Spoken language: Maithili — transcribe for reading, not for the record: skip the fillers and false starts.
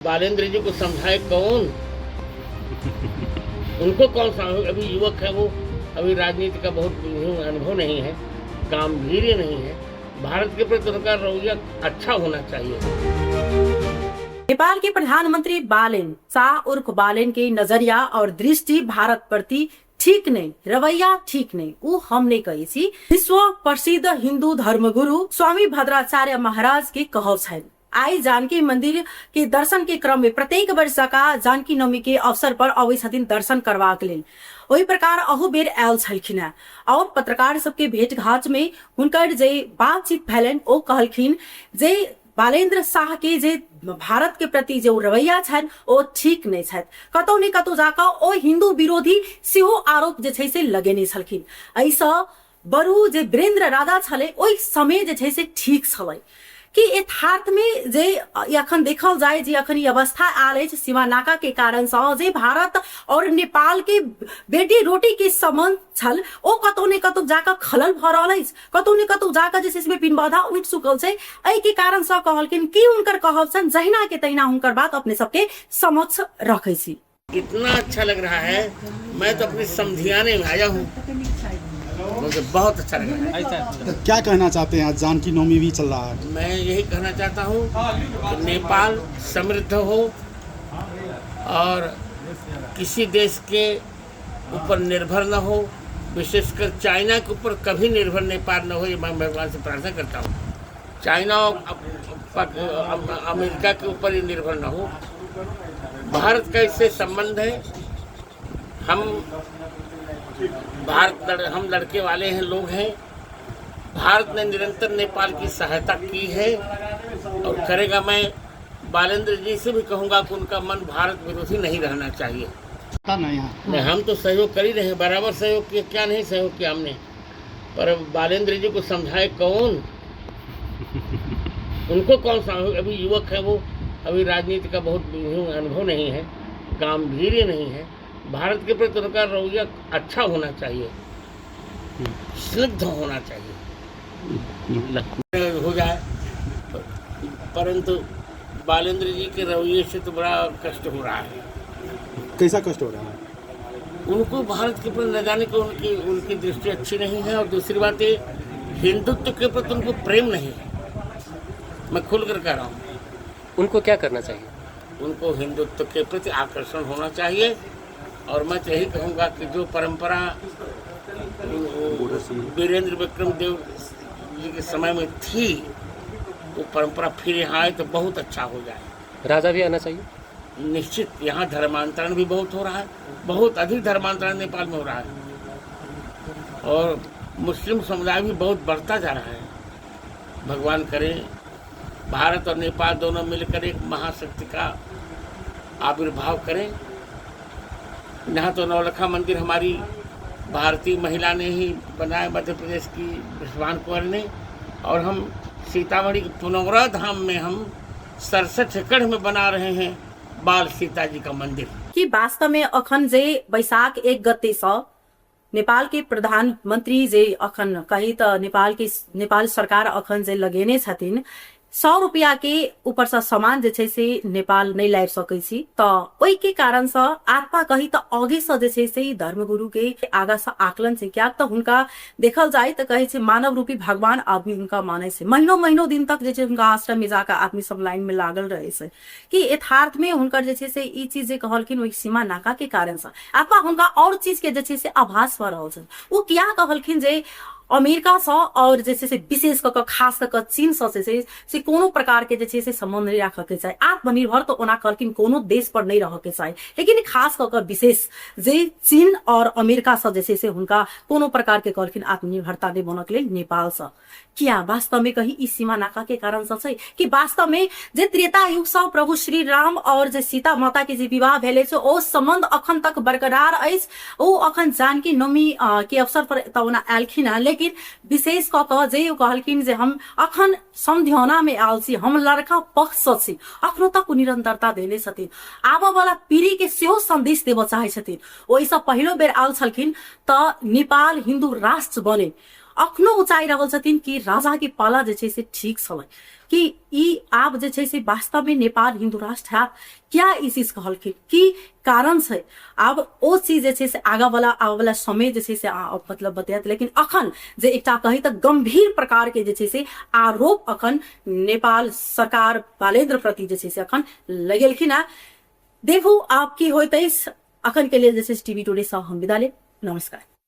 बालेंद्र जी को समझाए कौन, उनको कौन सा, अभी युवक है वो, अभी राजनीति का बहुत अनुभव नहीं है, गंभीर नहीं है। भारत के प्रति उनका रवैया अच्छा होना चाहिए। नेपाल के प्रधानमंत्री बालेन शाह उर्फ बालेन के नजरिया और दृष्टि भारत प्रति ठीक नहीं, रवैया ठीक नहीं, ऊ हम नहीं कहै छी। विश्व प्रसिद्ध हिंदू धर्मगुरु स्वामी भद्राचार्य महाराज के कहब छनि। आई जानकी मंदिर के दर्शन के क्रम में प्रत्येक वर्ष जकाँ जानकी नवमी के अवसर पर अबै छथिन दर्शन करबाक लेल। ओहि प्रकार अहू बेर आयल छलखिन हेँ और पत्रकार सबके भेंट घाट में हुनकर जे बातचीत भेलनि ओ कहलखिन जे बालेन्द्र शाह के जे भारत के प्रति जे ओ रवैया छनि ओ ठीक नहि छथि। कतौ ने कतौ जाकऽ ओ हिंदू विरोधी सेहो आरोप जे छै से लगेने छलखिन। एहिसँ बरु जे वीरेंद्र राजा छलै ओहि समय जे छै से ठीक छलै कि यथार्थ में जे अखन देखल जाय जे अखन ई अवस्था आयल अछि सीमा नाका के कारण से जे भारत और नेपाल के बेटी रोटी के संबंध छल ओ कतौ ने कतौ जाकऽ खलल भऽ रहल अछि, कतौ ने कतौ जाकऽ जे छै से पिनबाधा उठि चुकल छै। एहि के कारण से कहलखिन कि हुनकर कहब छनि जहिना के तहिना हुनकर बात अपने सबके समक्ष रखै छी। इतना अच्छा लग रहा है, मैं तो अपने समधियाने में आया हूँ, मुझे बहुत अच्छा लग रहा है। तो क्या कहना चाहते हैं, आज जानकी नवमी भी चल रहा है? मैं यही कहना चाहता हूँ कि नेपाल समृद्ध हो और किसी देश के ऊपर निर्भर न हो, विशेषकर चाइना के ऊपर कभी निर्भर नेपाल न हो, ये मैं भगवान से प्रार्थना करता हूँ। चाइना और अमेरिका के ऊपर ही निर्भर न हो। भारत का इससे संबंध है, हम भारत हम लड़के वाले हैं, लोग हैं। भारत ने निरंतर नेपाल की सहायता की है और करेगा। मैं बालेंद्र जी से भी कहूँगा कि उनका मन भारत विरोधी नहीं रहना चाहिए। नहीं, हाँ। नहीं, हम तो सहयोग कर ही रहे हैं, बराबर सहयोग किया, क्या नहीं सहयोग किया हमने। पर बालेंद्र जी को समझाए कौन, उनको कौन सा, अभी युवक है वो, अभी राजनीति का बहुत अनुभव नहीं है, गंभीर नहीं है। भारत के प्रति उनका रवैया अच्छा होना चाहिए, स्निग्ध होना चाहिए, हो जाए। परंतु बालेंद्र जी के रवैये से तो बड़ा कष्ट हो रहा है। कैसा कष्ट हो रहा है? उनको भारत के प्रति न जाने को उनकी उनकी दृष्टि अच्छी नहीं है, और दूसरी बात ये हिंदुत्व के प्रति उनको प्रेम नहीं है। मैं खुल कर कह रहा हूँ। उनको क्या करना चाहिए? उनको हिंदुत्व के प्रति आकर्षण होना चाहिए। और मैं तो यही कहूँगा कि जो परंपरा वीरेंद्र विक्रम देव जी के समय में थी, वो परंपरा फिर यहाँ आए तो बहुत अच्छा हो जाए। राजा भी आना चाहिए निश्चित। यहाँ धर्मांतरण भी बहुत हो रहा है, बहुत अधिक धर्मांतरण नेपाल में हो रहा है, और मुस्लिम समुदाय भी बहुत बढ़ता जा रहा है। भगवान करे भारत और नेपाल दोनों मिलकर एक महाशक्ति का आविर्भाव करें। यहाँ तो नौलखा मंदिर हमारी भारतीय महिला ने ही बनाया, मध्य प्रदेश की विश्वान कुंवर ने, और हम सीतामढ़ी के पुनौरा धाम में हम 67 एकड़ में बना रहे हैं बाल सीता जी का मंदिर। कि वास्तव में अखन जे वैशाख 1 गते सँ नेपाल के प्रधानमंत्री जे अखन कही त नेपाल के नेपाल सरकार अखन जे लगेने छथिन 100 रुपया के ऊपर सँ सामान जे छै से नेपाल नहि लाबि सकै छी, त ओहि के कारण सँ आत्मा कही त आगे सँ जे छै से धर्मगुरु के आगा सँ आकलन छै। कियाक त हुनका देखल जाय त कहै छै मानव रूपी भगवान आदमी हुनका मानै छै, महीनो महीनो दिन तक जे छै हुनका आश्रम में जाकऽ आदमी सब लाइन में लागल रहै छै। कि यथार्थ में हुनकर जे छै से ई चीज जे कहलखिन ओहि सीमा नाका के कारण सँ अथवा हुनका और चीज के जे छै से आभास भऽ रहल छनि। ओ किया कहलखिन जे अमेरिका सँ और जे छै से विशेष कऽ कऽ खास कऽ कऽ चीन सँ जे छै से कोनो प्रकार के जे छै से संबंध नहि राखऽ के चाही। आत्मनिर्भर तऽ ओना कहलखिन कोनो देश पर नहि रहऽ के चाही, लेकिन खास कऽ कऽ विशेष जे चीन और अमेरिका सँ जे छै से हुनका कोनो प्रकार के कहलखिन आत्मनिर्भरता नहि बनऽ के लेल नेपाल सँ। किया वास्तव में कही ई सीमा नाका के कारण से छै कि वास्तव में जे त्रेता युग सँ प्रभु श्री राम और जे सीता माता के जे विवाह भेले छै ओ संबंध अखन तक बरकरार अछि। ओ अखन जानकी नवमी के अवसर पर तऽ ओना आयल हँ, लेकिन विशेष कऽ कऽ जे ओ कहलखिन जे हम अखन समझौना में आयल छी, हम लड़का पक्ष सँ छी, अखनो तक ओ निरंतरता देने छथिन। आबऽ वाला पीढ़ी के सेहो संदेश देबऽ चाहै छथिन। ओहिसँ पहिलो बेर आयल छलखिन तऽ नेपाल हिन्दू राष्ट्र बने, अखनो ओ चाहि रहल छथिन कि राजा के पाला जे छै से ठीक छलै, कि ई आब जे छै से वास्तवमे नेपाल हिन्दू राष्ट्र हैत। क्या ई चीज कहलखिन, की कारण छै, आब ओ चीज जे छै से आगाँ वाला आबऽ वाला समय जे छै से मतलब बतायत। लेकिन अखन जे एकटा कही तऽ गंभीर प्रकार के जे छै से आरोप अखन नेपाल सरकार बालेन्द्र प्रति जे छै से अखन लगेलखिन हेँ। देखू आब की होइत अछि। अखन के लेल जे छै टीवी टुडे सँ हम विदा लेब। नमस्कार।